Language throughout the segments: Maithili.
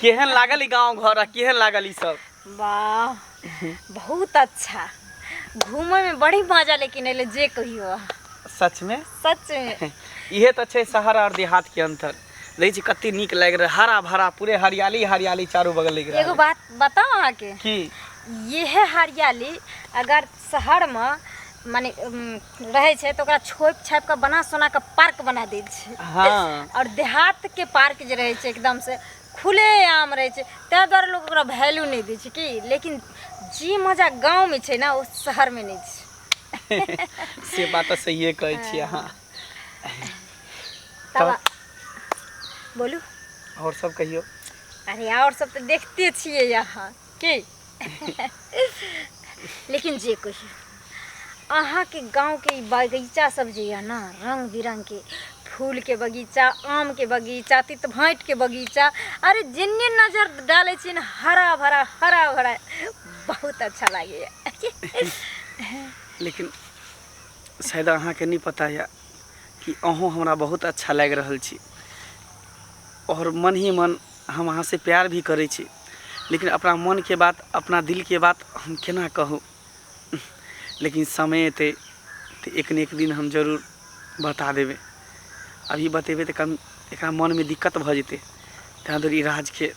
केहन लागल ई गाँव घर आ केहन लागल ई सब? वाह, बहुत अच्छा, घूमे में बड़ी मजा लेकिन एले, जे कहियो। सच में? सच में। इहे तऽ छै शहर और देहात के अंतर। देखै छी कते नीक लागि रहल, हरा भरा पूरे हरियाली हरियाली चारू बगल लागि रहल। एगो बात बताउ अहाँके? की? इहे हरियाली अगर शहरमे माने रहै छै तऽ ओकरा छोपि छापि कऽ बना सोना कऽ पार्क बना दै छै। आओर देहातके पार्क जे रहै छै एकदम से खुले आम रहै छै, ताहि दुआरे लोक ओकरा वैल्यू नहि दै छै की। लेकिन जे मजा गाँवमे छै ने, ओ शहरमे नहि छै। से बात तऽ सहिए कहै छियै अहाँ। तब बोलू, आओर सब कहियौ। अरे, आओर सब तऽ देखते छियै अहाँ की। लेकिन जे कहियौ, अहाँके गाँवके ई बगीचा सब जे यऽ ने, रङ्ग बिरङ्गके फूलके बगीचा, आमके बगीचा, तितभाँटिके बगीचा, अरे जेन्ने नजर डालै छियै ने, हरा भरा हरा भरा, बहुत अच्छा लागैए। लेकिन शायद अहाँके नहि पता यऽ कि अहूँ हमरा बहुत अच्छा लागि रहल छी आओर मन ही मन हम अहाँसँ प्यार भी करै छी, लेकिन अपना मनके बात, अपना दिलके बात हम केना कहू? लेकिन समय एतै तऽ एक ने एक दिन हम जरूर बता देबै। अभी बतेबै तऽ कम एकरा मनमे दिक्कत भऽ जेतै, ताहि दुआरे ई राजके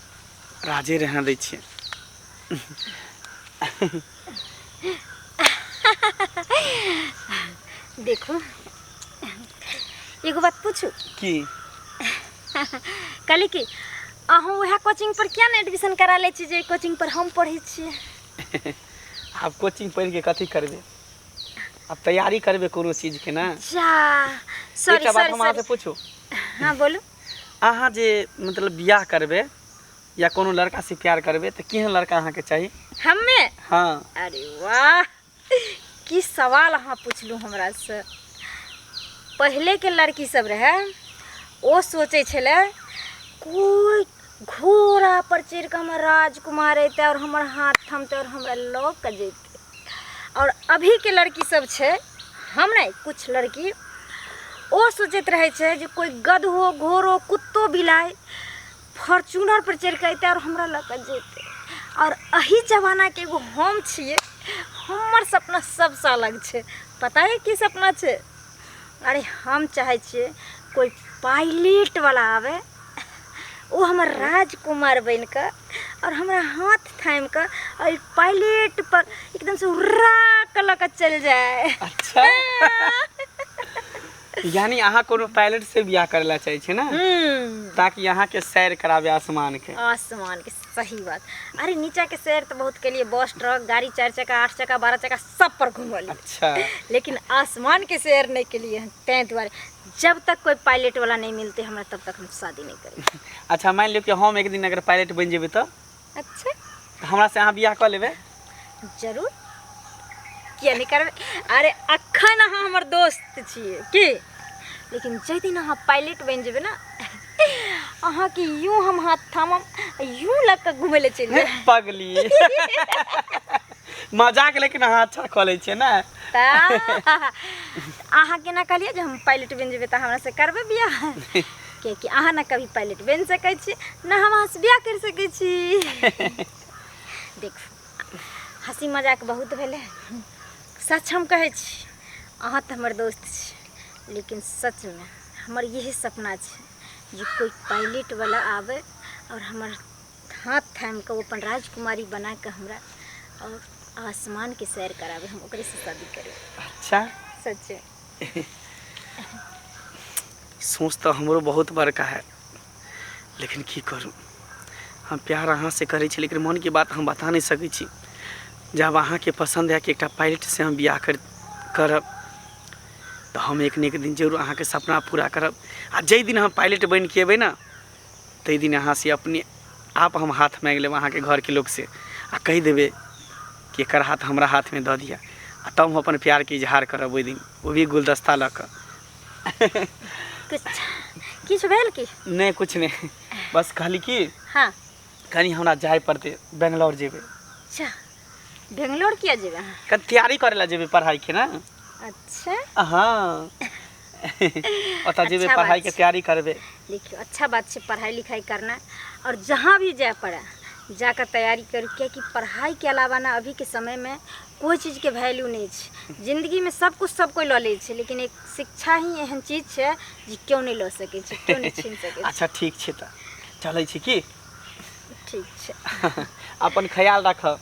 राजे रहऽ दै छियै। देखू, एगो बात पूछू? की? कहली कि अहूँ उएह कोचिंग पर किया ने एडमिशन करा लै छी जे कोचिंग पर हम पढ़ै छियै? आब कोचिंग पढ़िके कथी करबै? आब तैयारी करबै कोनो चीजके ने। जा, सॉरी। एकटा बात सॉरी हम अहाँसँ सॉरी पूछू? हाँ, बोलू। अहाँ जे मतलब बियाह करबै या कोनो लड़कासँ प्यार करबै तऽ केहन लड़का अहाँके चाही? हमे? हाँ। अरे वाह, की सवाल अहाँ पुछलहुँ हमरासँ। पहिलेके लड़की सब रहै, ओ सोचै छलै कोइ घोड़ा पर चढ़ि कऽ हमर राजकुमार अयतै आओर हमर हाथ थमतै आओर हमरा लऽ कऽ जेतै। आओर अभीके लड़की सब छै, हम नहि, कुछ लड़की, ओ सोचैत रहै छै जे कोइ गदहो, घोड़ो, कुत्तो, बिलाइ फॉर्च्यूनर पर चढ़ि कऽ अयतै आओर हमरा लऽ कऽ जेतै। आओर एहि जमानाके एगो हम छियै, हमर सपना सबसँ अलग छै। पता यऽ की सपना छै? अरे, हम चाहै छियै कोइ पायलटवला आबै, ओ हमर राजकुमार बनि कऽ आओर हमरा हाथ थामि कऽ एहि पायलट पर एकदमसँ उड़ा कऽ लऽ कऽ चलि जाय। अच्छा, यानी अहाँ कोनो पायलट से बियाह करै ला चाहै छियै ने? ताकि अहाँके सैर कराबे आसमान के। आसमान के, सही बात। अरे, नीचा के सैर तऽ बहुत केलिए, बस, ट्रक, गाड़ी, 4 चक्का, 8 चक्का, 12 चक्का, सब पर घुमलिए। लेकिन आसमान के सैर नहीं केलिए हन। ताहि दुआरे जब तक कोई पायलट वाला नहीं मिलते हमरा, तब तक हम शादी नहीं करेंगे। अच्छा, मान लियौ कि हम एक दिन अगर पायलट बनि जेबै तऽ? अच्छा। हमरा से अहाँ बियाह कऽ लेबै? जरूर, किया नहीं करबै? अरे, अखन अहाँ हमर दोस्त छियै की, लेकिन जाहि दिन अहाँ पायलट बनि जेबै ने, अहाँके यूँ हम हाथ थामब, यूँ लऽ कऽ घुमै लए चलि जायब। पगली, मजाक लेकिन अहाँ अच्छा कऽ लै छियै ने। तऽ अहाँ केना कहलियै जे हम पायलट बनि जेबै तऽ हमरा से करबै बियाह? कियाकि अहाँ ने कभी पायलट बनि सकै छी, ने हम अहाँसँ बियाह करि सकै छी। देखू, हँसी मजाक बहुत भेलै। सच हम कहै छी, अहाँ तऽ हमर दोस्त छी, लेकिन सचमे हमर यही सपना छै जे कोइ पायलटवला आबै आओर हमर हाथ थामि कऽ ओ अपन राजकुमारी बना कऽ हमरा आओर आसमानके सैर कराबै, हम ओकरेसँ शादी करबै। सच। सोच तऽ हमरो बहुत बड़का है, लेकिन की करू, हम प्यार अहाँसँ करै छी, लेकिन मनके बात हम बता नहि सकै छी। जब अहाँके पसन्द है कि एकटा पायलटसँ हम बियाह करब, तऽ हम एक ने एक दिन जरूर अहाँके सपना पूरा करब। आ जाहि दिन हम पायलट बनिके अयबै ने, ताहि दिन अहाँसँ अपने आप हम हाथ माँगि लेब अहाँके घरके लोकसँ आ कहि देबै कि एकर हाथ हमरा हाथमे दऽ दिअ, आ तब हम अपन प्यारके इजहार करब ओहि दिन, ओ भी गुलदस्ता लऽ कऽ। किछु भेल की? नहि, किछु नहि, बस कहली कि कनि हमरा जाय पड़तै, बेंगलौर जेबै। अच्छा, बेंगलोर किया जेबै अहाँ? कनि तैयारी करै लए जेबै पढ़ाइके ने। हाँ। ओतऽ जेबै अच्छा बात पढ़ाइके छै। तैयारी करबै। देखियौ, अच्छा बात छै पढ़ाइ लिखाइ करना, और जहाँ भी जाय पड़े जाकर तैयारी करू, कियाकि पढ़ाइके अलावा ने अभीके समयमे कोइ चीजके वैल्यू नहि छै। जिन्दगीमे सब कुछ सब कोइ लऽ लै छै, लेकिन एक शिक्षा ही एहन चीज छै जे केओ नहि लऽ सकै छै, केओ नहि छीन सकै छै। अच्छा ठीक छै, तऽ चलै छी की? ठीक छै। अपन ख्याल राखब,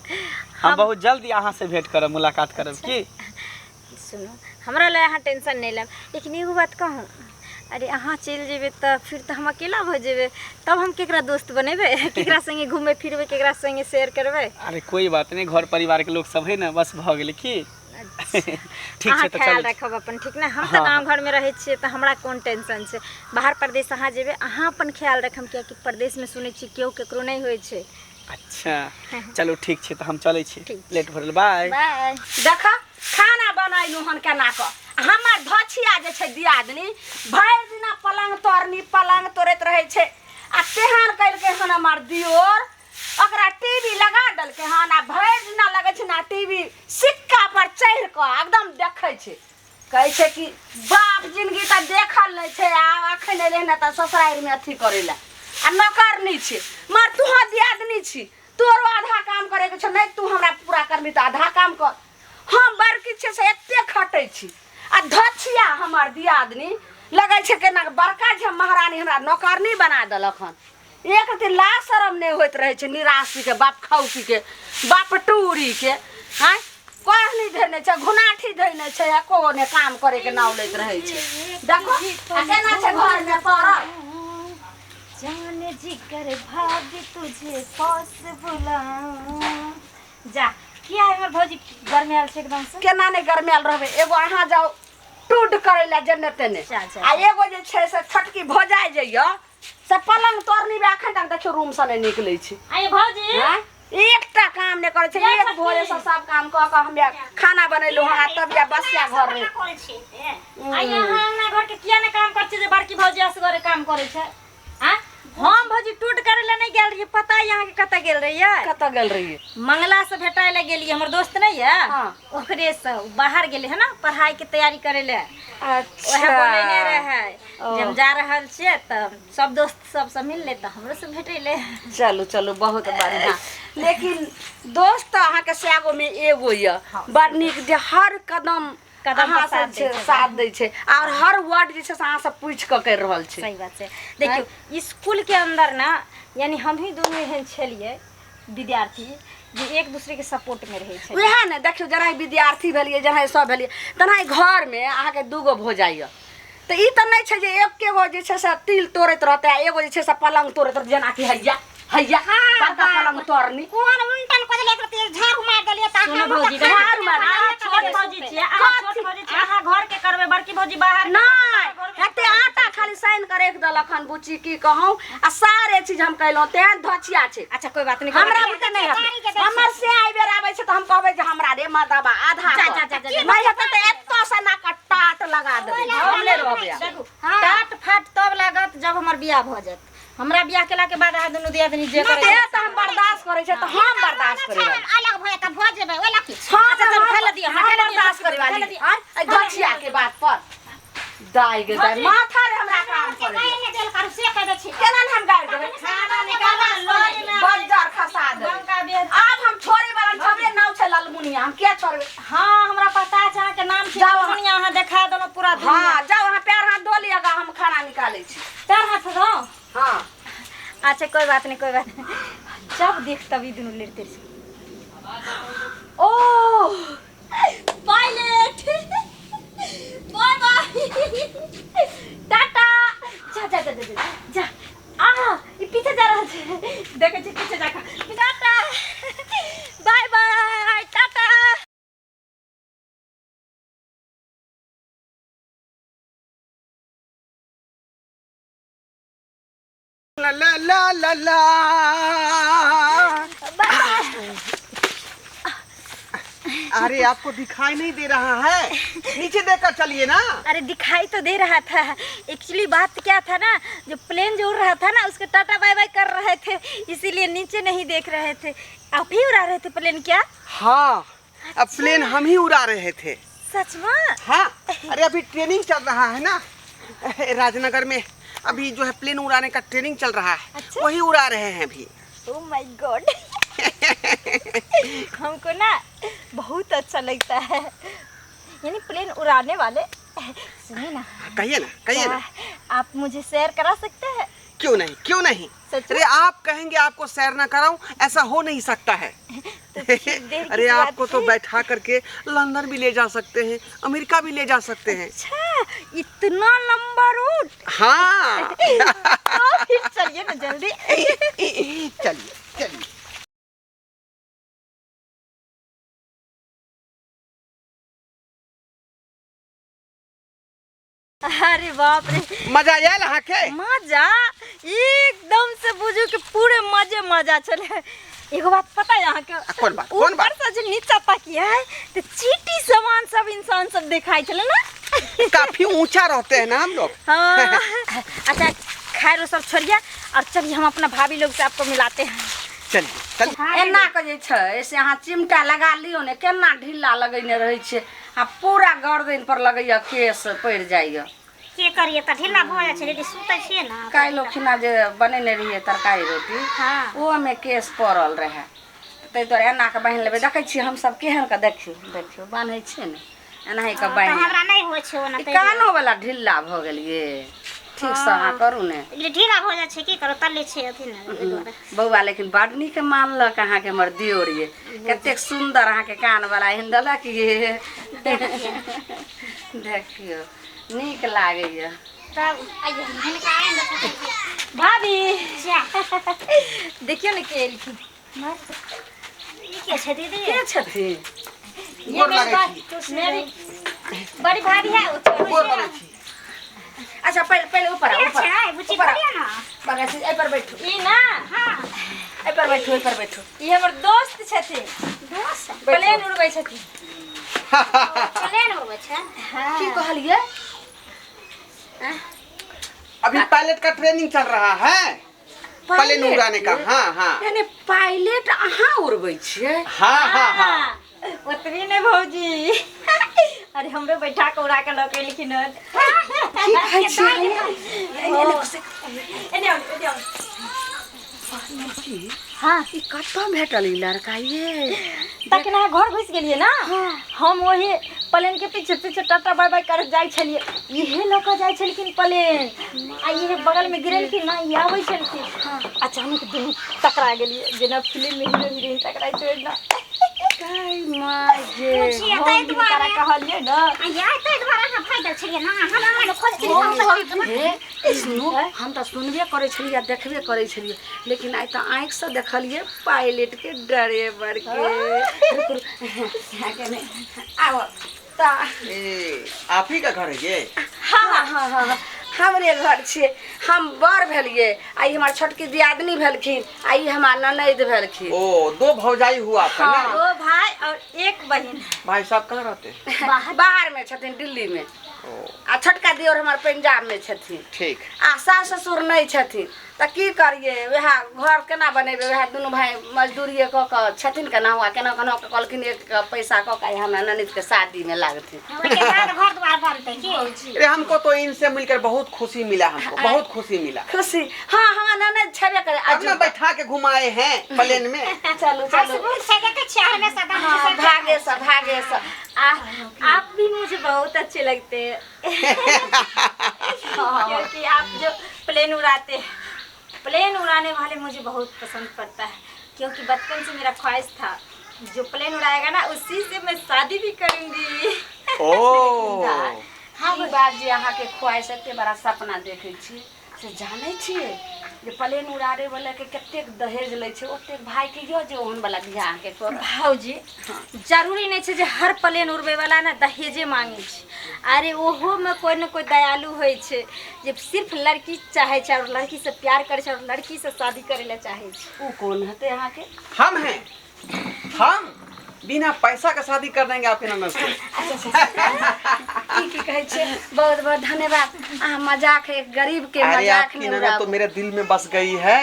हम बहुत जल्दी अहाँसँ भेंट करब, मुलाकात करब। की सुनू, हमरा लए अहाँ टेंशन नहि लेब, लेकिन एगो बात कहूँ, अरे अहाँ चलि जेबै तऽ फिर तऽ हम अकेला भऽ जेबै, तब हम केकरा दोस्त बनेबै, केकरा सङ्गे घुमबै फिरबै, केकरा सङ्गे शेयर करबै? अरे कोई बात नहि, घर परिवारके लोक सब है ने, बस भऽ गेलै। की ठीक अहाँ छै तऽ ख्याल चलै छी। राखब अपन, ठीक ने? हम तऽ हँ गाँव हँ घरमे रहै छियै तऽ हमरा कोन टेंशन छै। बाहर परदेश अहाँ जेबै, अहाँ अपन ख्याल राखब, कियाकि परदेशमे सुनै छियै केओ केकरो नहि होइ छै। अच्छा चलू ठीक छै, तऽ हम चलै छी, ठीक छै। लेट भऽ गेल, बाय बाय। देख, खाना बनैलहुँ हन केना कऽ। हमर धछिया जे छै दियादनी, भरि दिना पलङ्ग तोड़नी पलङ्ग तोड़ैत रहै छै, आ तेहन केलकै हन हमर दियोर, ओकरा टीवी लगा देलकै हन आ भरि दिना लगै छै ने टीवी सिक्का पर चढ़ि कऽ एकदम देखै छै। कहै छै कि बाप जिनगी तऽ देखल नहि छै, आ अखन एलै ने तऽ ससुरारिमे अथी करै लए आ नौकरनी छै। मगर तूहो दियादनी छी, तोरो आधा काम करैके छौ। नहि तू हमरा पूरा करबी तऽ आधा काम कर। हम बड़की छियै से एते खटै छी, आ धछिया हमर दियादनी लगै छै केना बड़का जे महारानी हमरा नौकरनी बना देलक हन। एक रति लाज शरम नहि होइत रहै छै निराशीके, बाप खौकीके, बाप टूरीके। आँय, कहनी धैने छै, घुनाठी धैने छै, आ को ने काम करैके नाम लैत रहै छै। देखो आ केना छै घरमे पड़ल। जान जिगर भाभी तुझे पास बुलाऊं। जा किया हमर भौजी गरमायल छै एकदम से? केना नहि गरमायल रहबै? एगो अहाँ जाउ टूट करै लए जेने तेने, अच्छा, अच्छा। आ एगो जे छै से छोटकी भौजाइ जे यऽ से पलंग तोड़नी बे अखन तक देखियौ रूम से नहि निकलै छै। आये भौजी। आँय? एकटा काम नहि करै छै। ये एक छोटकी। भोरे से सब काम कऽ कऽ हम खाना बनेलहुँ हँ, तब या बसिया घर रहे। आये अहाँ अंगना घर के किया नहि काम करै छियै जे बड़की भौजी असगरे काम करै छै? आँ, हम भौजी टूट करे लए नहि गेल रहियै, पता है अहाँके कतऽ गेल रहियै? कतऽ गेल रहियै? मंगला से भेटाय लए गेलियै, हमर दोस्त नहीं है, हाँ। ओकरे से। उ बाहर गेलै है ना पढ़ाई के तैयारी करे ले, अच्छा। ओहे बोलेने रहे जे हम जा रहल छियै तऽ सब दोस्त सबसँ मिल ले, तऽ हमरो से भेटेले। चलू चलू, बहुत बढ़िआँ। लेकिन दोस्त तऽ अहाँके सएगो मे एगो यऽ, बड़ नीक जे हर कदम कदम पर अहाँ साथ से दै छै। साथ दै छै, आओर हर वर्ड जे छै से अहाँ से पूछि कऽ करि रहल छै। सही बात छै। देखियौ, स्कूल के अंदर ना यानी हम ही दुनू एहन छलियै विद्यार्थी जे एक दूसरे के सपोर्ट में रहै छलियै। उएह ने, देखियौ जेना विद्यार्थी भेलियै, जेना सब भेलियै, तेना घरमे अहाँके दूगो भौजाइ यऽ, तऽ ई तऽ नहि छै जे एके गो जे छै से तिल तोड़ैत रहतै आ एगो जे छै से पलङ्ग तोड़ैत रहतै, जेनाकि हैया हैया बड़का पलङ्ग तोड़नी। कोन उल्टन कऽ देलियै, एकरत्ती झाड़ू मारि देलियै तऽ सुनो हमहूँ भौजी, तऽ झाड़ू मारि अहाँ छोट भौजी छियै, अहाँ छोट भौजी छियै, अहाँ घर के करबै, बड़की भौजी बाहर के नहि एते आटा खाली सानि कऽ राखि देलक हन बुच्ची, की कहूँ, आ सारे चीज हम कयलहुँ, तेहन धचिया छै। अच्छा कोई बात नहीं, हमरा बुते नहि हेतै। हमर से एहि बेर आबै छै तऽ हम कहबै जे हमरा रे मर्दाबा आधा जा, कर। जा, जा, जा, जा। नहि हेतै तऽ एतऽ से ना कऽ टाट लगा देबै, हम नहि रहबै आब। देखू, टाट फाट तब लागत जब हमर बियाह भऽ जायत। हमरा बियाह केला के बाद अहाँ दुनू दियादनी जे से करै तऽ हम बर्दाश्त करै छै, तऽ हम बर्दाश्त करै वाली। अलग भऽ जायत, भऽ जेबै ओहि लए की? अच्छा, चलू, खाय लए दिअ, हम खाय लए दिअ, बर्दाश्त करै खाय वाली। लए दिअ। आँय, एहि गछिया के बात पर दाइ गे दाइ, माथा रे हमरा काम के करै गारि नहि देल करू से कहि दै छी। केना ने हम गारि देबै? खाना निकालऽ, बज्जर खसा देबै। बंका बेर। आब हम छोड़े वाला नहि, हमरे नाम छै ललमुनिया, हम किया छोड़बै? हाँ, हमरा पता छै अहाँके नाम छै जाउ अहाँ। ललमुनिया, अहाँ देखा देलहुँ पूरा दुनिया। हाँ जाउ, अहाँ पैर हाथ धो लिअ, हम खाना निकालै छी। पैर हाथ धो? हाँ। अच्छा कोई बात नहीं, कोई बात नहीं। जब देख तभी दुनू लड़ते रहे। ओ पायलट, बाय बाय, टाटा, जा जा जा जा जा, जा। आ ई पीछे जा रहल छै, देखै छी पीछे जा कऽ। टाटा, बाय बाय, टाटा। ला ला ला ला ला। अरे आपको दिखाई नहीं दे रहा है, नीचे देखकर चलिए ना। अरे दिखाई तो दे रहा था, एक्चुअली बात क्या था ना, जो प्लेन जो उड़ रहा था ना उसको टाटा बाय बाय कर रहे थे, इसीलिए नीचे नहीं देख रहे थे। आप ही उड़ा रहे थे प्लेन क्या? हाँ, अब प्लेन हम ही उड़ा रहे थे। सच में? हाँ, अरे अभी ट्रेनिंग चल रहा है ना राजनगर में, अभी जो है प्लेन उड़ाने का ट्रेनिंग चल रहा है। अच्छा? वही उड़ा रहे हैं अभी। ओ my God, हमको ना बहुत अच्छा लगता है, यानी प्लेन उड़ाने वाले। सुनिए ना। कहिए ना, कहिए ना। क्या आप मुझे सैर करा सकते हैं? क्यों नहीं, क्यों नहीं। सच में? अरे आप कहेंगे आपको सैर ना कराऊं, ऐसा हो नहीं सकता है। तो फिर देर अरे किस बात आपको तो की? बैठा करके लंदन भी ले जा सकते हैं, अमेरिका भी ले जा सकते हैं। अच्छा, इतना लंबा रूट? हाँ। तो फिर चलिए ना जल्दी। चलिए चलिए। अरे बाप रे, मजा आयल अहाँ के? मजा एकदम से बुझू के पूरे मजे मजा चले। एगो बात पता है अहाँ के? कोन बात, कोन बात? ऊपर से जे नीचा तकिया है तो चीटी समान सब इंसान सब दिखाई चले ना। काफी ऊंचा रहते हैं ना हम लोग। हाँ। अच्छा खैर वो सब छोड़िए और चलिए हम अपना भाभी लोग से आपको मिलाते हैं। चलिए चलिए। एना के जे छै से अहाँ चिमटा लगा लियौ ने, केना ढीला लगेने रहै छै आ पूरा गर्दन पर लगैया केस पड़ि जाइया। की करिए तऽ ढीला भऽ जाइ छै, यदि सुतै छियै ना। काल्हि खिना जे बनेने रहियै तरकारी रोटी, हाँ। ओहोमे केस पड़ल रहै, ताहि दुआरे एना के बान्हि लेबै। देखै छियै हमसब केहन के, देखियौ देखियौ बान्है छियै ने, एनाही के तऽ बान्हि। हमरा नहि होइ छै ओना, ई ताहि दुआरे। कानो वाला ढीला भऽ गेल ये, ठीक से अहाँ करू ने। ई ढीला भऽ जाइ छै, की करू, तल्ले छै अथी ने, ओहि दुआरे। बौआ लेकिन बड नीक मानलक अहाँके हमर दियोर ये, कतेक सुन्दर अहाँके कान वाला एहन देलक ये, देखियौ नीक लागैया। तब आइए हिनका आनि देखै छियै। भाभी जा। देखियौ ने के एलखिन। ई के छै दीदी? के छथिन? ये गोर मेरी लागै बात मेरी बड़ी भाभी है। गोर लगै छी। अच्छा पहिले पहिले ऊपर के आउ, ऊपर छै बुच्ची? ऊपर आउ। बोलिए ना। बगल से एहि पर बैठू। ई ना, हाँ। एहि पर बैठू, एहि पर बैठू। ई हमर दोस्त छथिन, दोस्त? प्लेन उड़बै छथिन। प्लेन उड़बै छै? की कहलियै? अभी पायलट का ट्रेनिंग चल रहा है, प्लेन उड़ाने का। हाँ हाँ। यानी पायलट अहाँ उड़बै छियै? हाँ हाँ हाँ। ओतबी ने भौजी, अरे हमरो बैठा के उड़ा के लऽ के एलखिन हन। की कहै छियै? एने आउ, एने आउ। हाँ। ई कतऽ भेटल ई लड़का ये? तखन अहाँ घर घुसि गेलियै ना, हम वही प्लेन के पीछे पीछे टाटा बाय बाय करैत जाइ छलियै, इहे लऽ कऽ जाइ छलखिन प्लेन, आ इहे बगल में गिरेलखिन ना, ई आबै छलखिन, अचानक दुनू टकरा गेलियै, जेना फिल्म में हीरो हीरोइन टकराइ छै ओहिना। काय माय गे। बुच्ची, हम ताहि हिनकरा दुआरे कहलियै ना, आ यार ताहि दुआरे अहाँ भागि गेल छलियै ना, हम अहाँ खोज छलियै। हे सुनू, हम तऽ सुनबे करै छलियै आ देखबे करै छलियै, लेकिन आइ तऽ आँखिसँ देखलियै पायलट के ड्राइवर के। रुकू, रुकू, आब तऽ ए, आप ही का घर है ये? हाँ हाँ हाँ हाँ, हमरे घर छियै। हम बड़ भेलियै आ ई हमर छोटकी दियादनी भेलखिन आ ई हमर ननैद भेलखिन। ओ दो भौजाई हुआ आपका ना? दो भाई और एक बहिन। भाई साहब कहाँ रहते हैं? बाहर में छथिन, दिल्ली में। ओ आ छोटका दियोर हमर पंजाब में छथिन। ठीक। आ सास ससुर नहि छथिन तऽ की करियै, वएह घर केना बनेबै, वएह दुनू भाय मजदूरिए कऽ कऽ छथिन, केना हुआ केना केना कऽ कहलखिन एक पैसा कऽ कऽ हमरा ननैदके शादीमे लागथिन। ओहिके बाद घर द्वार बनतै की? अरे हमको तो इनसे मिलकर बहुत खुशी मिला, हमको बहुत खुशी मिला। खुशी? हाँ, हमरा ननैद छेबे करे। अब ना बैठा के घुमाए हैं प्लेन में। चलू चलू। हसमुख छै, देखै छियै हमेशा दाम। हाँ, भागे से भागे से। आप भी मुझे बहुत अच्छे लगते हैं, क्योंकि आप जो प्लेन उड़ाते हैं, प्लेन उड़ाने वाले मुझे बहुत पसंद पड़ता है, क्योंकि बचपन से मेरा ख्वाहिश था जो प्लेन उड़ाएगा ना उसी से मैं शादी भी करूंगी। ओ ई बात जे अहाँके ख्वाहिश एते बड़ा सपना देखै छी से जानै छियै जे प्लेन उड़ाबै वाला के कतेक दहेज लै छै, ओतेक भाई के यऽ जे ओहन वाला बियाह अहाँके करत। भाउजी, जरूरी नहीं छै जे हर प्लेन उड़बै वाला ना दहेजे मांगै छै। अरे ओहो में कोई न कोई दयालु होइ छै जे सिर्फ लड़की चाहै छै और लड़की से प्यार करै छै और लड़की से शादी करै लए चाहै छै। उ कोन हेतै अहाँके? हम हैं, हम बिना पैसा का शादी कर देंगे आपके ननद से। की की कहै छियै? बहुत बहुत धन्यवाद। अहाँ मजाक एक गरीब के अरे मजाक आपकी नहि ननद तो उड़ाबू। मेरे दिल में बस गई है।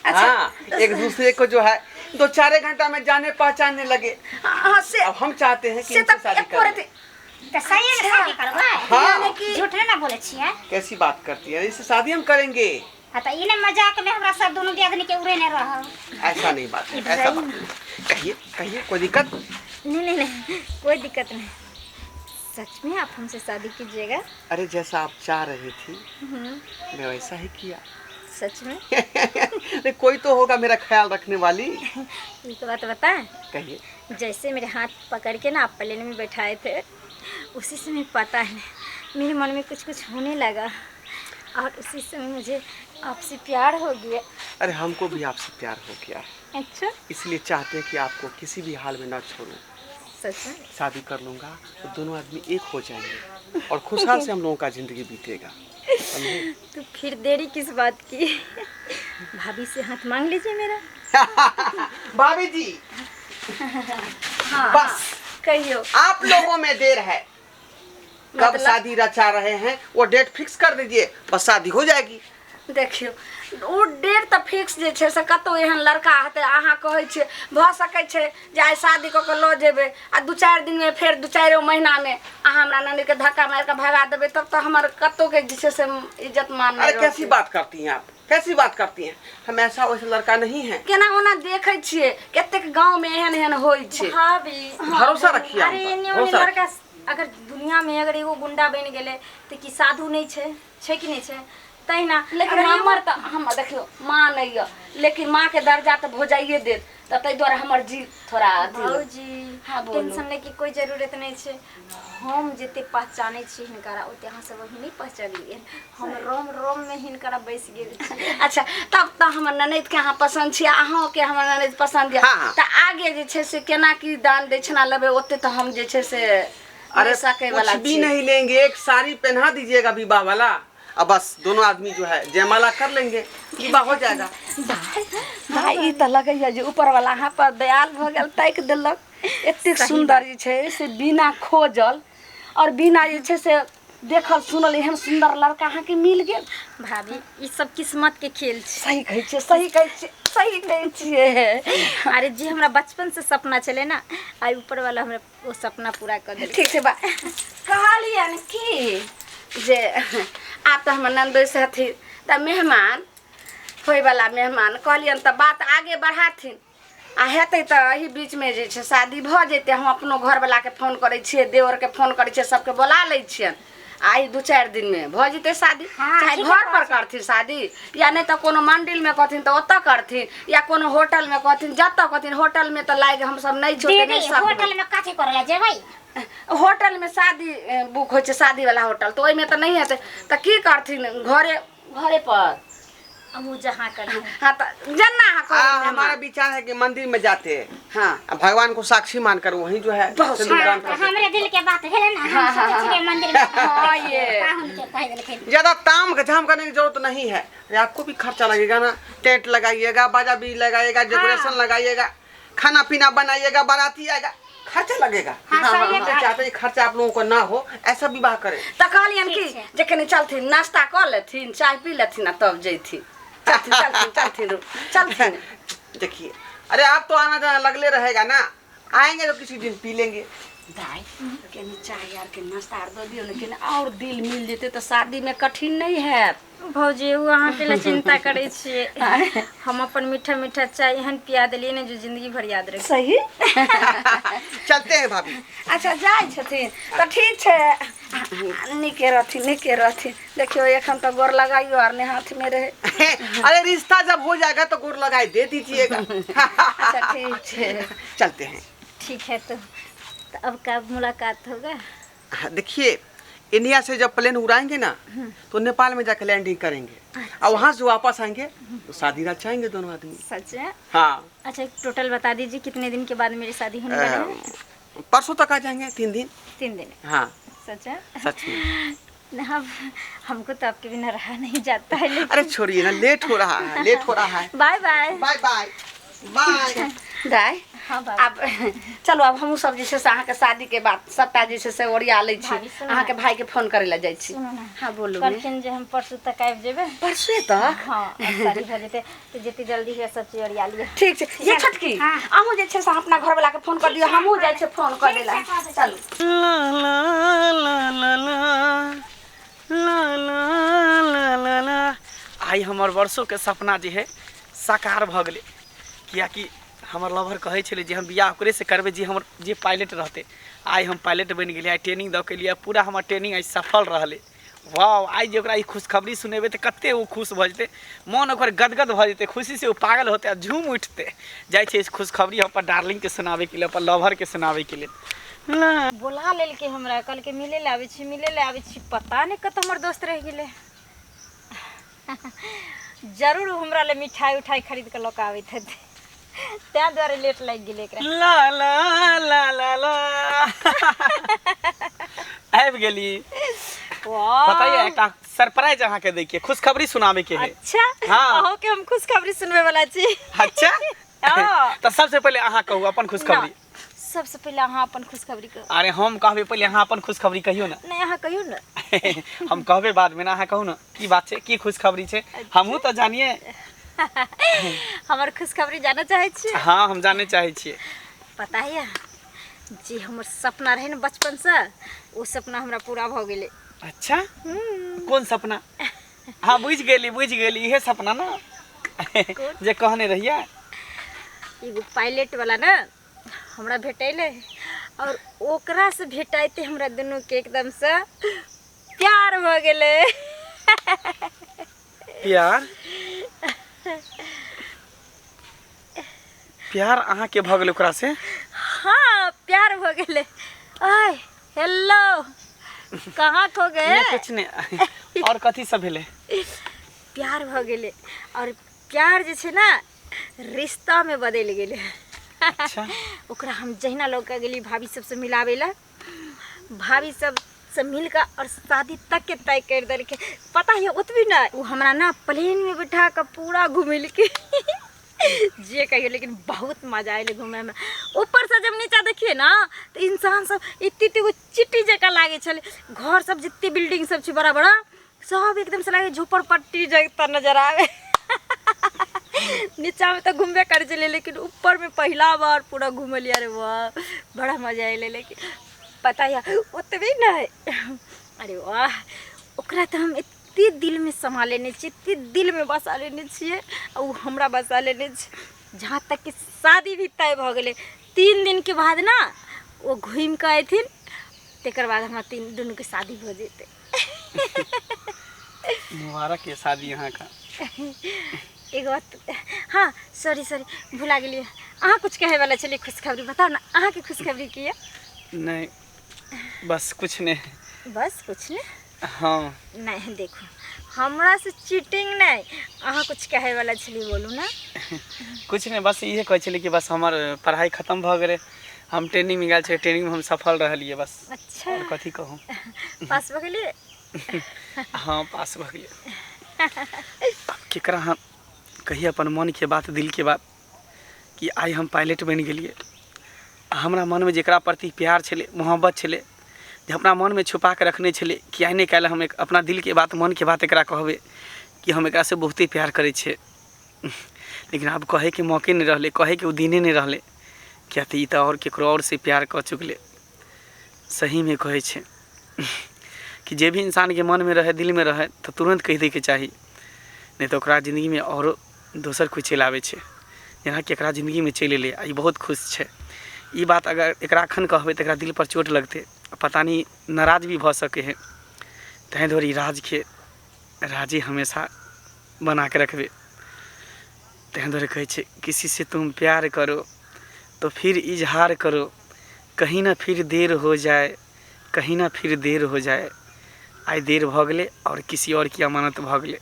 अच्छा। हाँ, एक दूसरे को जो है 2-4 घंटा में जाने पहचानने लगे। हाँ से अब हम चाहते हैं कि से इनसे तऽ शादी एको कर रति लें। तऽ सही में शादी करबै? हाँ। झूठ नहि ने बोलै छियै? कैसी बात करती है, इससे शादी हम करेंगे। हाँ तऽ ई ने मजाक में हमरा सब दुनू दियादनी के उड़ेने रहब। ऐसा नहीं बात है, ऐसा बात नहीं। कहिए कहिए, कोई दिक्कत? नहीं नहीं नहीं, कोई दिक्कत नहीं। सच में आप हमसे शादी कीजिएगा? अरे जैसा आप चाह रही थी मैं वैसा ही किया। सच में? अरे कोई तो होगा मेरा ख्याल रखने वाली। एक बात बताएं? कहिए। जैसे मेरे हाथ पकड़ के ना आप प्लेन में बैठाए थे, उसी समय पता है मेरे मन में कुछ कुछ होने लगा और उसी समय मुझे आपसे प्यार हो गया। अरे हमको भी आपसे प्यार हो गया है। अच्छा। इसलिए चाहते हैं कि आपको किसी भी हाल में ना छोड़ूं। सच में? शादी कर लूँगा तो दोनों आदमी एक हो जाएंगे और खुशहाल से हम लोगों का जिंदगी बीतेगा, समझे? तो फिर देरी किस बात की? भाभी से हाथ मांग लीजिए मेरा। भाभी जी। हाँ, बस कहियो। आप लोगों में देर है, कब मतलब? शादी रचा रहे हैं वो डेट फिक्स कर दीजिए, बस शादी हो जाएगी। देखियौ ओ डेट तऽ फिक्स जे छै से कतहु एहन लड़का हेतै, अहाँ कहै छियै भऽ सकै छै जे आइ शादी कऽ कऽ लऽ जेबै आ 2-4 दिनमे फेर 2-4 महीनामे अहाँ हमरा ननदिके धक्का मारि कऽ भगा देबै, तब तऽ हमर कतहुके जे छै से इज्जत मान नहि अरे कैसी रहतै। बात करती हैं आप, कैसी बात करती हैं? हम ऐसा वैसा लड़का नहीं है। केना ओना देखै छियै कतेक गाँवमे एहन एहन होइ छै। भाभी भरोसा रखिए हम अरे पर, एने ओने भरोसा लड़का अगर दुनिया में अगर एगो गुंडा बनि गेलै तऽ की साधु नहि छै? छै कि नहि छै? तहिना लेकिन अगर एगो- हमर तऽ हमर देखियौ माँ नहि यऽ, लेकिन माँके दर्जा तऽ भौजाइए देत, तऽ ताहि दुआरे हमर जी थोड़ा अथी होय। भौजी हाँ, बोलू। टेंशन लैके कोई जरूरत नहीं छै। हम जते पहचानै छी हिनकरा ओते अहाँ सब अभी नहीं पहचानलियै। हम रोम रोम में हिनकरा बैस गेल छी। अच्छा तब तऽ हमर ननदिके अहाँ पसन्द छी, अहूँके हमर ननदि पसन्द यऽ, हाँ, हाँ। तऽ आगे जे छै से केना की दान दक्षिणा लेबै ओते तऽ हम जे छै से अरे नहि सकै वाला कुछ भी छी। नहीं लेंगे, एक साड़ी पहना दीजिएगा विवाह वाला, अब बस दोनों आदमी जो है जयमाला कर लेंगे, विवाह हो जाएगा। भाई ई तऽ लगैया जे ऊपर वाला अहाँ पर दयाल भऽ गेल, ताकि देलक। एतेक सुन्दर जे छै से बिना खोजल और बिना जे छै से देखल सुनल एहन सुन्दर लड़का अहाँके मिल गेल। भाभी ई सब किस्मत के खेल छै। सही कहै छियै, सही कहै छियै, सही कहै छियै। अरे जे हमरा बचपन से सपना छलै ना, आइ ऊपर वाला हमरा ओ सपना पूरा कर देलकै। ठीक छै बा, कहलियनि कि जे आब तऽ हमर ननदोसि हथिन तऽ मेहमान होइवला मेहमान, कहलियनि तऽ बात आगे बढ़ाथिन आ हेतै तऽ एही बीचमे जे छै शादी भऽ जेतै। हम अपनो घरवलाके फोन करै छियै, देवरके फोन करै छियै, सबके बोला लै छियनि आ ई 2-4 दिनमे भऽ जेतै शादी। हाँ, चाहे ठीके घर पर कहै करथिन शादी या नहि तऽ कोनो मन्दिरमे कहथिन तऽ ओतऽ करथिन, या कोनो होटलमे कहथिन, जतऽ कहथिन। होटलमे तऽ लागि हमसब नहि छी, ओते दीदी नहि सकबै। होटल में कथी करे ला जेबै? होटल में शादी बुक होइ छै, शादी वाला होटल, तऽ ओहिमे तऽ नहि हेतै, तऽ की करथिन घरे घरे पर? अब वो जहाँ करथिन। हाँ तऽ जेना अहाँ कहबै मेहमान। हमारा विचार है कि मंदिर में जाते हैं। हाँ। आ भगवान को साक्षी मानकर वहीं जो है बहुत सिंदूर हाँ, दान तऽ कर देते। हमरे दिल के बात भेलै ना, हम सोचै छियै मंदिर में। हाँ, ये। पाहुन के कहि देलखिन। ज्यादा ताम झाम करने की जरूरत नहीं है। अरे आपको भी खर्चा लगेगा ना, टेंट लगाइएगा, बाजा भी लगाइएगा, डेकोरेशन लगाइएगा, खाना पीना बनाइएगा, बाराती आएगा, खर्चा लगेगा। हाँ, सही हम तो बात। चाहते हैं खर्चा आप लोगों को ना हो, ऐसा विवाह करें। तऽ कहलियनि ठीक कि छै। जे कनि चलथिन नाश्ता कऽ लेथिन, चाय पी लेथिन आ तब जैथिन। चलथिन चलथिन चलथिन रू, चलथिन। देखिए अरे आप तो आना जाना लगले रहेगा ना, आएंगे तो किसी दिन पी लेंगे। दाइ कनि चाय आरके नाश्ता आर दऽ दियौ ने, कनि आओर दिल मिल जेतै तऽ शादीमे कठिन नहि हैत। भौजी ओ अहाँके लए चिंता करै छियै, हम अपन मीठा मीठा चाय एहन पिया देलियै ने जो जिंदगी भर याद रखी। सही। चलते हैं भाभी। अच्छा जाइ छथिन तऽ ठीक छै, नीके रहथिन, नीके रहथिन। देखियौ एखन तऽ गोर लगाइयो आर नहि हाथमे रहै। अरे रिश्ता जब हो जाएगा तो गोर लगाई दे दीजिएगा। अच्छा ठीक छै। चलते हैं। ठीक है तो अब कब मुलाकात होगा? देखिए इंडिया से जब प्लेन उड़ाएंगे ना तो नेपाल में जाकर लैंडिंग करेंगे। अच्छा। और वहाँ से वापस आएंगे तो शादी रचाएंगे दोनों आदमी। सच है? हाँ। अच्छा टोटल बता दीजिए कितने दिन के बाद मेरी शादी होने वाली है? परसों तक आ जाएंगे, 3 दिन। 3 दिन? हाँ। सच है? सच में। अब हमको तो आपके बिना रहा नहीं जाता है। लेकिन अरे छोड़िए ना, लेट हो रहा है, लेट हो रहा है। Bye bye. Bye bye bye. दाइ हाँ भाभी। आब चलू, आब हमहूँ सब जे छै से अहाँके शादीके बात सबटा जे छै से ओरिया लै छी। भाभी, सुनू ने। अहाँके भाईके फोन करै लए जाइ छी। सुनू ने। हाँ बोलू ने। कहलखिन जे हम परसू तक आबि जेबै। परसुए तक? हाँ, आब शादी भऽ जेतै तऽ जते जल्दी हुए सब चीज ओरिया लिअ। ठीक छै ये छोटकी, हाँ। अहूँ जे छै से अपना घरवला के फोन कर दियौ, हमहूँ जाइ छियै फोन करै लए। चलू। ला ला ला ला ला ला ला ला ला ला। आइ हमर वर्षोके सपना जे है साकार भऽ गेलै, किएकि हमर लवर कहै छलै जे हम बियाह ओकरेसँ करबै जे हमर जे पायलट रहतै। आइ हम पायलट बनि गेलियै, आइ ट्रेनिंग दऽ के एलियै, पूरा हमर ट्रेनिंग आइ सफल रहलै। वाह, आइ जे ओकरा ई खुशखबरी सुनेबै तऽ कते ओ खुश भऽ जेतै, मन ओकर गदगद भऽ जेतै, खुशीसँ ओ पागल होतै आ झूम उठतै। जाइ छै खुशखबरी हम अपन डार्लिंगके सुनाबैके लेल, अपन लवरके सुनाबैके लेल। ला बोला लेलकै हमरा, कहलकै मिलै लए आबै छी, मिलै लए आबै छी। पता नहि कतऽ हमर दोस्त रहि गेलै। जरूर ओ हमरा लए मिठाइ उठाइ खरीद कऽ लऽ कऽ आबैत हेतै, ताहि दुआरे लेट लागि गेलै एकरा। ला ला ला ला ला, आबि गेली। वाह, पता ये एकटा सरप्राइज अहाँके दै के, खुशखबरी सुनाबै के है। अच्छा। हाँ। अहूँ के हम खुशखबरी सुनबै वाला छी। अच्छा। हाँ। तऽ सबसे पहिले अहाँ कहू अपन खुशखबरी। ना, सबसे पहिले अहाँ अपन खुशखबरी कहू। अरे हम कहबै, पहिले अहाँ अपन खुशखबरी कहियौ ने। नहि, अहाँ कहियौ ने। हम कहबै बादमे ने, अहाँ कहू ने की बात छै, की खुशखबरी छै, हमहूँ तऽ जानिए। हमर खुशखबरी जानऽ चाहै छियै? हाँ, हम जानै चाहै छियै। पता है जे हमर सपना रहै ने बचपनसँ, ओ सपना हमरा पूरा भऽ गेलै। अच्छा, कोन सपना? हाँ बुझि गेली, बुझि गेली, इहे सपना ने जे कहने रहियै? एगो पायलट वाला ने हमरा भेटैले, और ओकरा से भेटाइते हमरा दुनू के एकदम से प्यार भऽ गेलै। प्यार? प्यार अहाँके भऽ गेलै ओकरा से? हाँ, प्यार भऽ गेलै। आय हेलो, कहाँ खो गए? नहि, कुछ नहि। और कथी सब भेलै? प्यार भऽ गेलै, और प्यार जे छै ने रिश्तामे बदलि गेलै। अच्छा। ओकरा हम जहिना लऽ कऽ गेली भाभी सबसँ मिलाबै लए, भाभी सबसँ मिल कऽ और शादी तक के तय करि देलकै। पता है ओतबी नहि, ओ हमरा ने प्लेनमे बैठा कऽ पूरा घुमेलकै, जे कहियौ, लेकिन बहुत मजा अयलै घूमयमे। ऊपरसँ जब नीचा देखियै ने तऽ इंसान सब एते एते गो चिट्टी जकाँ लागै छलै। घर सब जते बिल्डिंग सब छै बड़ा बड़ा, सब एकदमसँ लागै झोपड़पट्टी जकाँ नजर आबै। नीचामे तऽ घुमबे करै छलियै, लेकिन ऊपरमे पहिला बार पूरा घुमलियै। अरे वाह, बड़ा मजा अयलै। लेकिन पता यऽ ओतबे नहि, अरे वाह, ओकरा तऽ हम एते दिलमे समा लेने छियै, एते दिलमे बसा लेने छियै, आ ओ हमरा बसा लेने छै, जहाँ तक कि शादी भी तय भऽ गेलै। 3 दिनके बाद ने ओ घुमि कऽ अयथिन, तकर बाद हमरा तीन दुनूके शादी भऽ जेतै। मुबारक ये शादी अहाँके। एगो बात, हाँ सॉरी सॉरी, भुला गेलियै। अहाँ कुछ कहै वाला छलियै खुशखबरी, बताउ ने अहाँके खुशखबरी की यऽ? नहीं, बस कुछ नहीं। बस कुछ नहीं? हाँ। नहीं देखो, हमरा से चीटिंग नहीं, अहाँ कुछ कहै वाला छलियै, बोलू ना। कुछ नहीं, बस इहे कहै छलियै कि बस हमर पढ़ाई खत्म भऽ गेलै, हम ट्रेनिंगमे गेल छियै, ट्रेनिंगमे हम सफल रहलियै, बस। अच्छा। आओर कथी कहू। पास भऽ गेलियै? हाँ, पास भऽ गेलियै। आब केकरा हम कहिए अपन मनके बात, दिलके बात, कि आइ हम पायलट बनि गेलियै। हमरा मनमे जकरा प्रति प्यार छलै, मोहब्बत छलै, जे अपना मनमे छुपा कऽ रखने छलै कि आइ नहि काल्हि हम एक अपना दिलके बात, मनके बात एकरा कहबै कि हम एकरासँ बहुते प्यार करै छियै। लेकिन आब कहैके मौके नहि रहलै, कहैके ओ दिने नहि रहलै, किएक तऽ ई तऽ आओर ककरो आओरसँ प्यार कऽ चुकलै। सहीमे कहै छै कि जे भी इंसानके मनमे रहै, दिलमे रहै, तऽ तुरन्त कहि दैके चाही, नहि तऽ ओकरा जिन्दगीमे आओरो दोसर कोइ चलि आबै छै, जेनाकि एकरा जिन्दगीमे चलि अयलै आ ई बहुत खुश छै। ई बात अगर एकरा एखन कहबै तऽ एकरा दिलपर चोट लगतै, पता नहि नाराज भी भऽ सकै हइ। ताहि दुआरे ई राजके राजे हमेशा बना कऽ रखबै। ताहि दुआरे कहै छै, किसी से तुम प्यार करो तो फिर इजहार करो, कहीं ना फिर देर हो जाए, कहीं ना फिर देर हो जाए। आइ देर भऽ गेलै आओर किसी आओर की अमानत भऽ गेलै।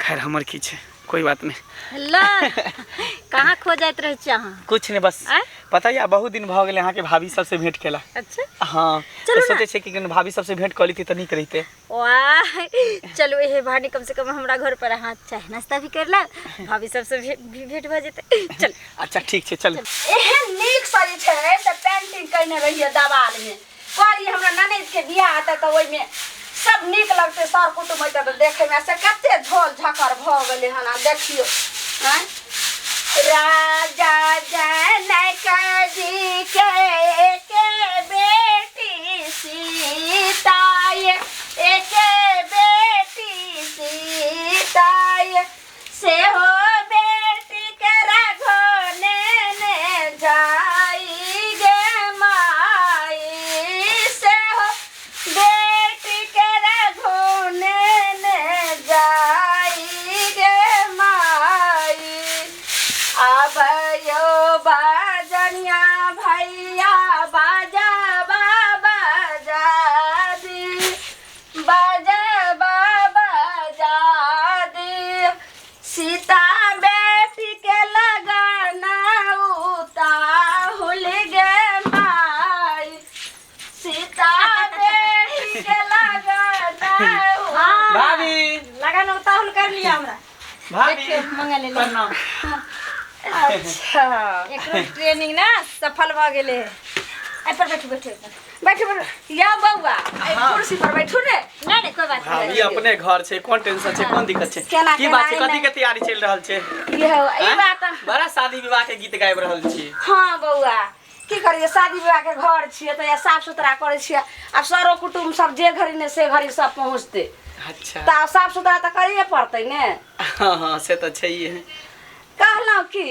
खैर, हमर की छै, कोई बात नहीं। हेलो, कहाँ खो जाइत रहै छी अहाँ? कुछ नहीं, बस। आँय? पता यऽ बहुत दिन भऽ गेलै अहाँके भाभी सबसे भेंट केला। अच्छा। हाँ, चलू तऽ ना। सोचै छियै कि कनि भाभी सबसे भेंट कऽ लेती तऽ नीक रहितै। वाह, चलू एहे बहाने कम से कम हमरा घर पर अहाँ चाय नाश्ता भी कर लेब, भाभी सबसे भी भेंट भऽ जेतै। चल। अच्छा ठीक छै, चलू। एहन नीकसँ जे छै से पेंटिंग कयने रहियै देवालमे, कहलियै हमरा ननदिके बियाह हेतै तऽ ओहिमे सब नीक लगतै, सर कुटुम्ब अयतै तऽ देखैमे। से कते झोल झकर भऽ गेलै हन। आ देखियौ, आँय, राजा जनक जी के एके बेटी सीता, एके बेटी सीता, सेहो बेटी के रघो नेने जाई गे माई, सेहो बेटी के रघो नेने जाई गे माई। आबयो बाजनिया भैया, बाजा बाबा जादी, बाजा बाबा जादी, सीता बेटी के लगाना उताहुल गे माई, सीता बेटी के लगाना। भाभी, लगन उताहुल कर लिया हमरा। भाभी, देखियौ, मंगा लेलियै। प्रणाम। अच्छा, एकरो ट्रेनिंग ना सफल भऽ गेलै। एहि पर बैठू, बैठू, एहि पर। बैठू बैठू या बौआ, एहि कुर्सी पर बैठू ने। नहि नहि, कोइ बात भाभी, नहि। अपने घर छै, कोन टेंशन छै, कोन दिक्कत छै? केना की केना बात छै? एना? कथी के तैयारी चलि रहल छै? यौ, ई आँय? बात। बड़ा शादी विवाह के गीत गाबि रहल छी। हाँ बौआ, की करियै, शादी विवाह के घर छियै तऽ साफ सुथरा करै छियै। आब सरो कुटुम्ब सब जे घड़ी ने से घड़ी सब पहुँचतै। अच्छा। तऽ आब साफ सुथरा तऽ करैए पड़तै ने। हाँ हाँ, से तऽ छैहे। कहलहुँ कि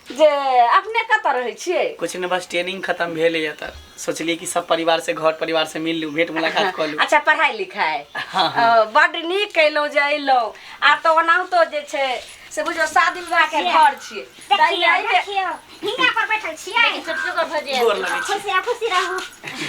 जे अपने कतऽ रहै छियै? कुछ नहि, बस ट्रेनिंग खत्म भेलैए तऽ सोचलियै कि सब परिवार से, घर परिवार से मिल लू, भेंट मुलाकात कऽ लू। अच्छा, पढ़ाइ लिखाइ। हाँ हाँ। बड्ड नीक कयलहुँ जे अयलहुँ। आब तऽ ओनाहितो जे छै से बुझियौ शादी विवाह के घर छियै। देखियौ, देखियौ, हियाँ पर बैठल छियै। छोटको के भजे। गोर लगै छी। खुशी खुशी रहू।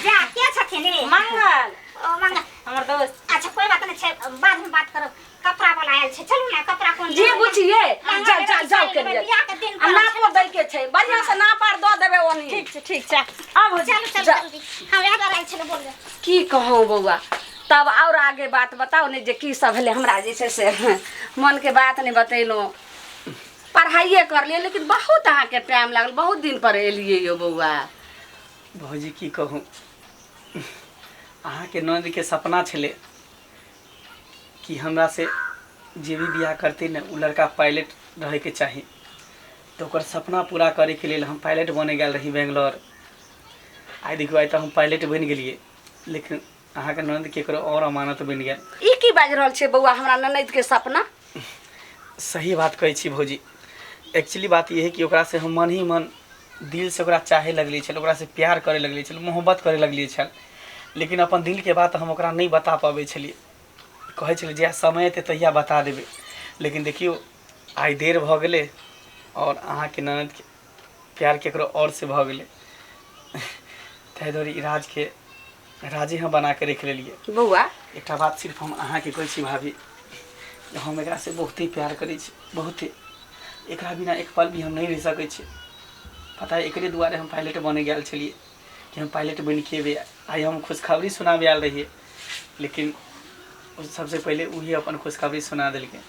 जा, के छथिन रे? मंगल। ओ मंगल। हमर दोस्त। अच्छा, कोई बात नहीं छै, बाद में बात करब। कपड़ा वाला आयल छै, चलू ना, कपड़ा कोन जी बुझिए, महंगा जाउ लेबै, जाउ जाउ साड़ी के लेबै, लिए बियाह के दिन आ पड़ल नापो दै के छै, बढ़िआँ से नाप आर दऽ देबै ओनी। ठीक छै, ठीक छै, आब हो। चलू चलू। जा। जल्दी, हम इएह दुआरे आयल छलहुँ बोलबै। की कहूँ बौआ, तब आओर आगे बात बताउ ने जे की सब भेलै। हमरा जे छै से मनके बात नहि बतेलहुँ। पढ़ाइए करलियै, लेकिन बहुत अहाँके टाइम लागल, बहुत दिन पर एलियै यौ बौआ। भौजी, की कहूँ, अहाँके ननदके सपना छलै कि हमरा से जे भी बियाह करतै ने, ओ लड़का पायलट रहैके चाही। तऽ ओकर सपना पूरा करैके लेल हम पायलट बनै गेल रही बेंगलोर। आइ देखियौ, आइ तऽ हम पायलट बनि गेलियै, लेकिन अहाँके ननद केकरो आओर अमानत बनि गेल। ई की बाजि रहल छियै बौआ, हमरा ननदिके सपना? सही बात कहै छी भौजी। एक्चुअली बात ई है कि ओकरासँ हम मन ही मन दिलसँ ओकरा चाहे लगलियै छल, ओकरासँ प्यार करे लगलियै छल, मोहब्बत करे लगलियै छल, लेकिन अपन दिलके बात हम ओकरा नहि बता पबै छलियै। कहै छलियै जहिया समय एतै तहिया बता देबै, लेकिन देखियौ, आइ देर भऽ गेलै आओर अहाँके ननदके प्यार केकरो आओरसँ भऽ गेलै। ताहि दुआरे ई राजके राजे हम बनाके राखि लेलियै। बौआ, एकटा बात सिर्फ हम अहाँके कहै छी भाभी, हम एकरासँ बहुते प्यार करै छी, बहुते। एकरा बिना एक पल भी हम नहि रहि सकै छी। पता है, एकरे दुआरे हम पायलट बनै गेल छलियै कि हम पायलट बनि के एबै, आइ हम खुशखबरी सुनाबे आयल रहियै, लेकिन ओ सबसँ पहिले वही अपन खुशखबरी सुना देलकै।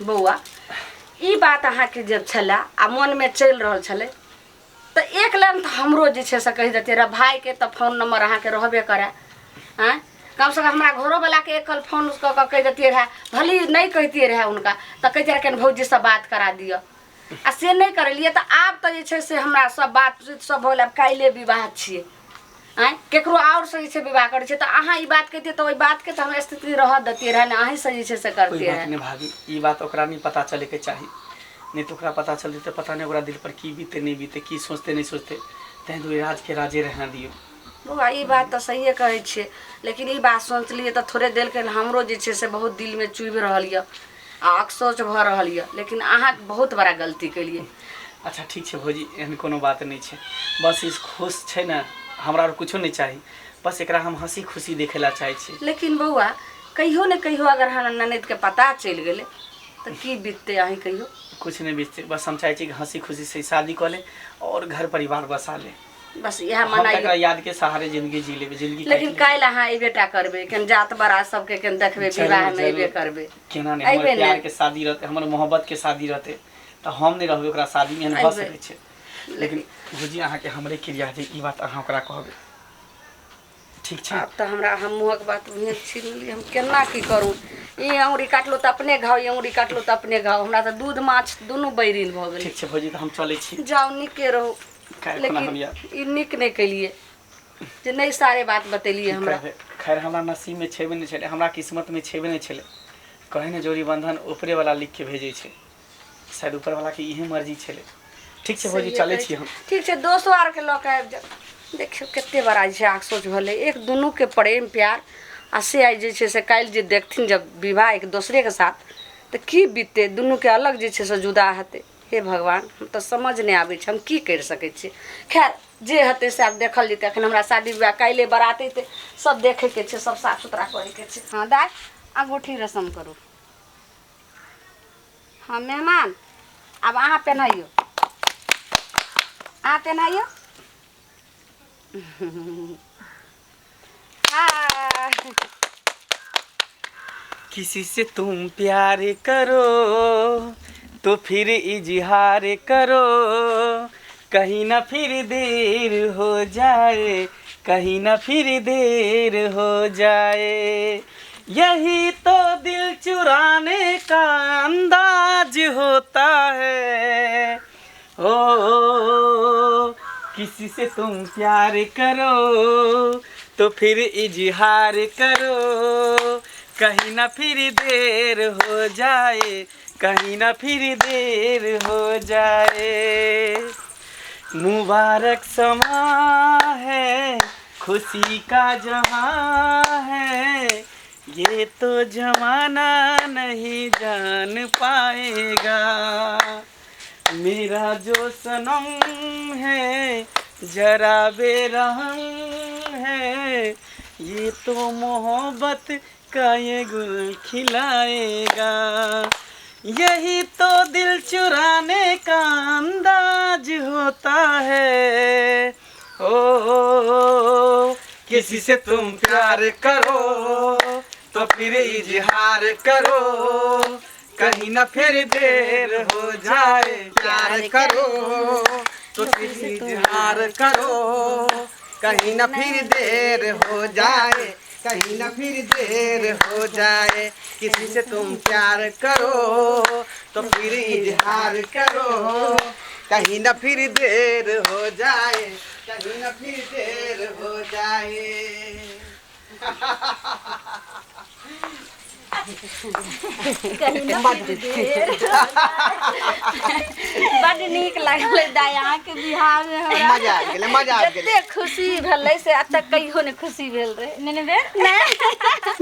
बौआ, ई बात अहाँके जब छलए आ मोनमे चलि रहल छलै तऽ एक लाइन तऽ हमरो जे छै से कहि देतियै रऽ। भायके तऽ फोन नंबर अहाँके रहबे करए। आँय, कमसँ कम हमरा घरोवलाके एक कल फोन कऽ कऽ कहि देतियै रहए। भले नहि कहितियै रहए हुनका, तऽ कहितियै रहए कनि भौजीसँ बात करा दिअ। आ से नहि करेलियै तऽ आब तऽ जे छै से हमरा सब बात सब भऽ गेलै। आब काल्हिए विवाह छियै। आँय, केकरो आओरसँ जे छै विवाह करै छै तऽ अहाँ ई बात कहितियै तऽ ओहि बातके तऽ हमरा स्थिति रहऽ दैतियै रहए ने, अहीँसँ जे छै से कोइ करतियै बात रहए। नहि भाभी, ई बात ओकरा नहि पता चलैके चाही, नहि तऽ ओकरा पता चलतै तऽ पता नहि ओकरा दिल पर की बीतै नहि बीतै, की सोचतै नहि सोचतै। ताहि दुआरे राजके राजे रहने दियौ। बौआ, ई बात तऽ सहिए कहै छियै, लेकिन ई बात सोचलियै तऽ थोड़े देरके लेल हमरो जे छै से बहुत दिलमे चुभि रहल यऽ आ अफसोच भऽ रहल यऽ, लेकिन अहाँ बहुत बड़ा गलती केलियै। अच्छा ठीक छै भौजी, एहन कोनो बात नहि छै। बस ई खुश छै ने, हमरा आओर कुछो नहि चाही। बस एकरा हम हँसी खुशी देखै लए चाहै छी। लेकिन बौआ, कहियो ने कहियो अगर हमरा ननदिके पता चलि गेलै तऽ की बीततै, अहीं कहियो। कुछ नहि बीततै, बस हम चाहै छी कि हँसी खुशी से शादी कऽ ले और घर परिवार बसा ले। बस इएह हम मनाइयो। तकरा याद के सहारे जिंदगी जी लेबै, जिंदगी लेकिन काटि लेबै। काल्हि अहाँ अयबे टा करबै, केन जात बड़ा सबके केन देखबै, जरूर, विवाहमे अयबे जरूर। करबै। केना नहि, हमर अयबै ने? प्यार के शादी रहतै, हमर मोहब्बत के शादी रहतै तऽ हम नहि रहबै ओकरा शादी में, एहन भऽ अयबै। सकै छै। लेकिन भौजी अहाँके हमरे क्रिया छै, ई बात अहाँ ओकरा कहबै, ठीक छै? आब तऽ हमरा हम मुँहक बात मुँहे छीन ली, हम केना की करू? ई अङ्गुरी काटलहुँ तऽ अपने घाव, ई अङ्गुरी काटलहुँ तऽ अपने घाव, हमरा तऽ दूध माछ दुनू बैरिन भऽ गेलै। ठीक छै भौजी, तऽ हम चलै छी। जाउ, नीके रहू। काल्हि खुना हम लेकिन आयब। ई नीक नहि केलियै जे नहि सारे बात बतेलियै की हमरा। करबै, खैर हमरा नसीबमे छेबे नहि छलै, हमरा किस्मतमे छेबे नहि छलै। कहै ने जोड़ी बन्धन ऊपरेवला लिखके भेजै छै, शायद ऊपरवलाके इहे मर्जी छलै। ठीक छै भौजी, सहिए चलै कहै छी हम। ठीक छै, दोसो आरके लऽ कऽ आबि जाउ। देखियौ कते बड़ा जे छै आकसोच भेलै एक दुनूके प्रेम प्यार, आ से आइ जे छै से काल्हि जे देखथिन जब विवाह एक दोसरेके साथ तऽ की बीततै, दुनूके अलग जे छै से जुदा हेतै। हे भगवान, हम तऽ समझ नहि आबै छै हम की करि सकै छियै। खैर जे हेतै से आब देखल जेतै। एखन हमरा शादी विवाह काल्हि बारात अयतै, सब देखैके छै, सब साफ सुथरा करैके छै। हँ दाइ, अंगूठी रसम करू। हँ मेहमान, आब अहाँ पेन्हैयौ, अहाँ पेन्हैयौ। आ किसी से तुम प्यार करो तो फिर इजहार करो, कहीं ना फिर देर हो जाए, कहीं ना फिर देर हो जाए, यही तो दिल चुराने का अंदाज होता है। ओ किसी से तुम प्यार करो तो फिर इजहार करो, कहीं ना फिर देर हो जाए, कहीं ना फिर देर हो जाए। मुबारक समा है, खुशी का जहां है, ये तो जमाना नहीं जान पाएगा। मेरा जो सनम है जरा बेरहम है, ये तो मोहब्बत का ये गुल खिलाएगा। यही तो दिल चुराने का अंदाज होता है। ओ किसी से तुम प्यार करो तो फिर इजहार करो, कहीं ना फिर देर हो जाए। प्यार करो तो फिर इजहार करो, कहीं ना फिर देर हो जाए, कहीं ना फिर देर हो जाए। किसी से तुम प्यार करो तो फिर इजहार करो, कहीं ना फिर देर हो जाए, कहीं ना फिर देर हो जाए। बड नीक लागलै दाइ अहाँके बिहारमे हमरा। मजा आबि गेलै, मजा आबि गेलै। जते खुशी भेलै से एतऽ कहियो नहि खुशी भेल रहै। नहि नहि बेर नहि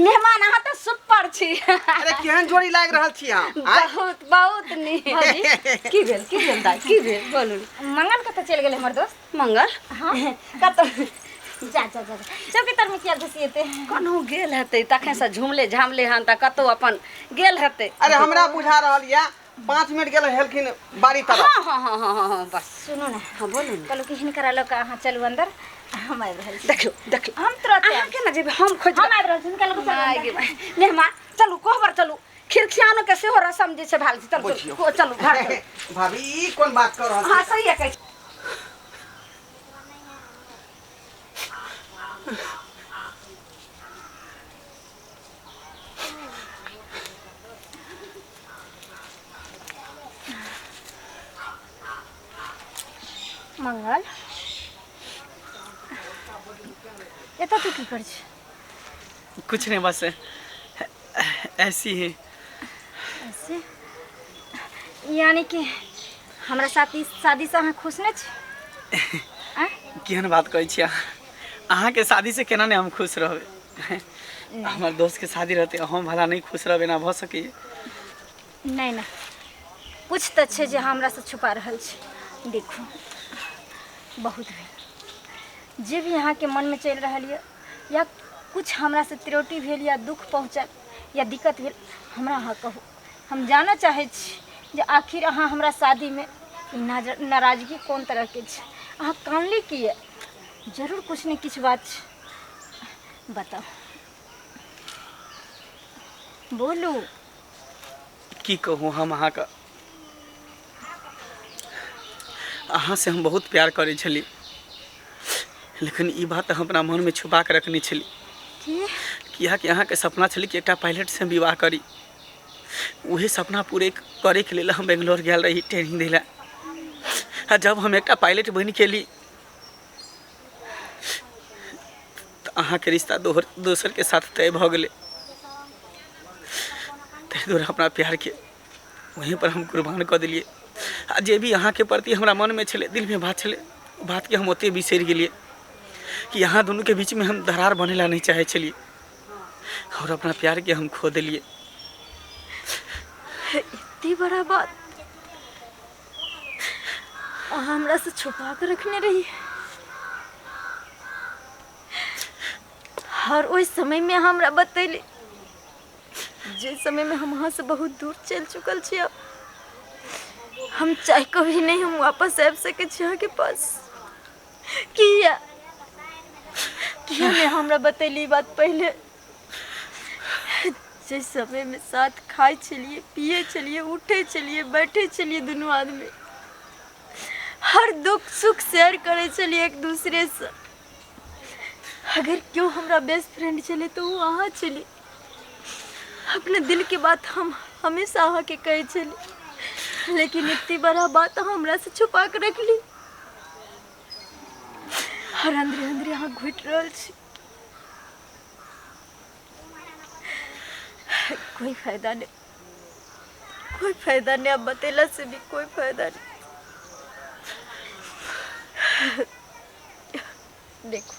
मेहमान, अहाँ तऽ सुपर छी। अरे केहन जोड़ी लागि रहल छी हम आँय? बहुत बहुत नीक। की भेल, की भेल दाइ, की भेल बोलू? मंगल कतऽ चलि गेलै हमर दोस्त? मंगल हँ कतऽ जा जा जा जा। चौकी तर में किया घुसिएते? कनहु गेल हेतै, तखन से झुमले झामले हन तऽ कतहु अपन गेल हेतै। अरे हमरा बुझा रहल या 5 मिनट गेल हेलखिन बाड़ी तरफ। हँ हँ हँ हँ हँ बस सुनू ने। हँ बोलू ने। कहलहुँ कि हिनकरा लऽ कऽ अहाँ चलू अन्दर, हम आबि रहल छी। देखियौ देखियौ, हम तुरंत अहाँ केना जेबै? हम खोजि हम आबि रहल छी, हिनका लऽ कऽ चलू आइ अन्दर। गे भाइ। मेहमान चलू, कोहबर चलू, खिरखियानो के सेहो रसम जे छै भेल छै। चलू बुझियौ। चलू चलू घर चलू। भाभी ई कोन बात कर रहल हँ छी? सही कहै छी। मंगल, एतऽ तू की करै छी? कुछ नहीं, बस ऐसी ही। ऐसे यानी कि हमरा साथ ई शादीसँ अहाँ खुश नहि छी? आँय? केहन बात कहै छी अहाँ? अहाँके शादीसँ केना नहि हम खुश रहबै? हमर दोस्तके शादी रहतै, हम भला नहि खुश रहबै, एना भऽ सकैए? नहि नहि, कुछ तऽ छै जे हमरासँ छुपा रहल छी। देखू, बहुत भेल जे भी अहाँके मनमे चलि रहल यऽ, या कुछ हमरासँ त्रुटि भेल या दुख पहुँचल या दिक्कत भेल, हमरा अहाँ कहू। हम जानऽ चाहै छी जे आखिर अहाँ हमरा शादीमे ई नाराजगी कोन तरहके छै। अहाँ कानली किए? जरूर किछु ने किछु बात छै, बताउ, बोलू। की कहूँ हम अहाँके, अहाँ से हम बहुत प्यार करै छली, लेकिन ई बात हम अपना मनमे छुपा कऽ रखने छली। की? किएकि अहाँके सपना छलै कि एकटा पायलटसँ हम विवाह करी। उहे सपना पूरे करैके लेल हम बेंगलोर गेल रही ट्रेनिंग दै लए, आ जब हम एकटा पायलट बनि गेली तऽ अहाँके रिश्ता दोसरके साथ तय भऽ गेलै। ताहि दुआरे अपना प्यारके वहीँपर हम कुर्बान कऽ देलियै, आ जे भी अहाँके प्रति हमरा मनमे छलै, दिलमे बात छलै, ओ बातके हम ओतहि बिसरि गेलियै कि अहाँ दुनूके बीचमे हम दरार बनै लए नहि चाहै छलियै, आओर अपना प्यारके हम खो देलियै। एते बड़ा बात अहाँ हमरा से छुपा के रखने रही, और ओहि समय में अहाँ हमरा बतैली जे समय में हम अहाँ से बहुत दूर चलि चुकल छी। अब हम चाहे कभी नहीं हम वापस आबि सकै छी अहाँके पास। किया किया नहीं हमरा बतैली ई बात पहले? जे समय में साथ खाइ छलियै, पियै छलियै, उठै छलियै, बैठै छलियै, दुनू आदमी हर दुख सुख शेयर करै छलियै एक दूसरे से। अगर केओ हमरा बेस्ट फ्रेंड छलै तऽ ओ अहाँ छली। अपने दिल के बात हम हमेशा अहाँके कहै छली, लेकिन इतनी बड़ा बात अहाँ हमरा से छुपा के रखली और अंदरे अंदरे अहाँ घुटि रहल छी। कोई फायदा नहीं, कोई फायदा नहीं, अब बतेला से भी कोई फायदा नहीं। देखो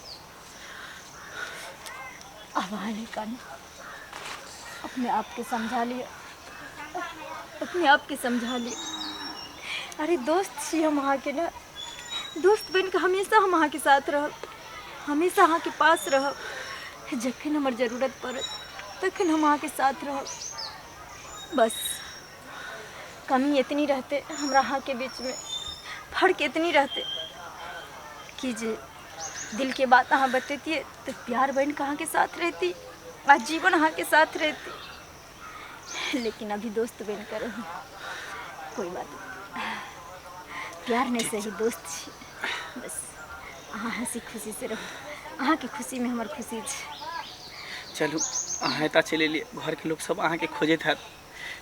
अब अहाँ नहीं कानू, अपने आप के समझा लिअ, अपने आप के समझा लिअ। अरे दोस्त छी हम अहाँके ने, दोस्त बनि कऽ हमेशा हम अहाँके साथ रहब, हमेशा अहाँके पास रहब। जखन हमर जरूरत पड़त तखन हम अहाँके साथ रहब। बस कमी एतनी रहतै हमरा अहाँके बीचमे, फर्क एतनी रहतै कि जे दिलके बात अहाँ बतैतियै तऽ प्यार बनि कऽ अहाँके साथ रहिती, आजीवन अहाँके साथ रहिती। लेकिन अभी दोस्त बनि कऽ रहू, कोई बात नहीं, प्यार नहीं सही दोस्त छी। बस अहाँ हंसी खुशी से रहू, अहाँके खुशीमे हमर खुशी छै। चलू अहाँ एतऽ चलि एलियै, घरके लोक सब अहाँके खोजैत हैत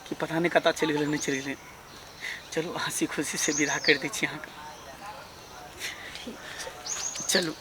कि पता नहि कतऽ चलि गेलै, नहि चलि गेलै। चलू हँसी खुशी से विदा करि दै छी अहाँके। ठीक छै। चलू।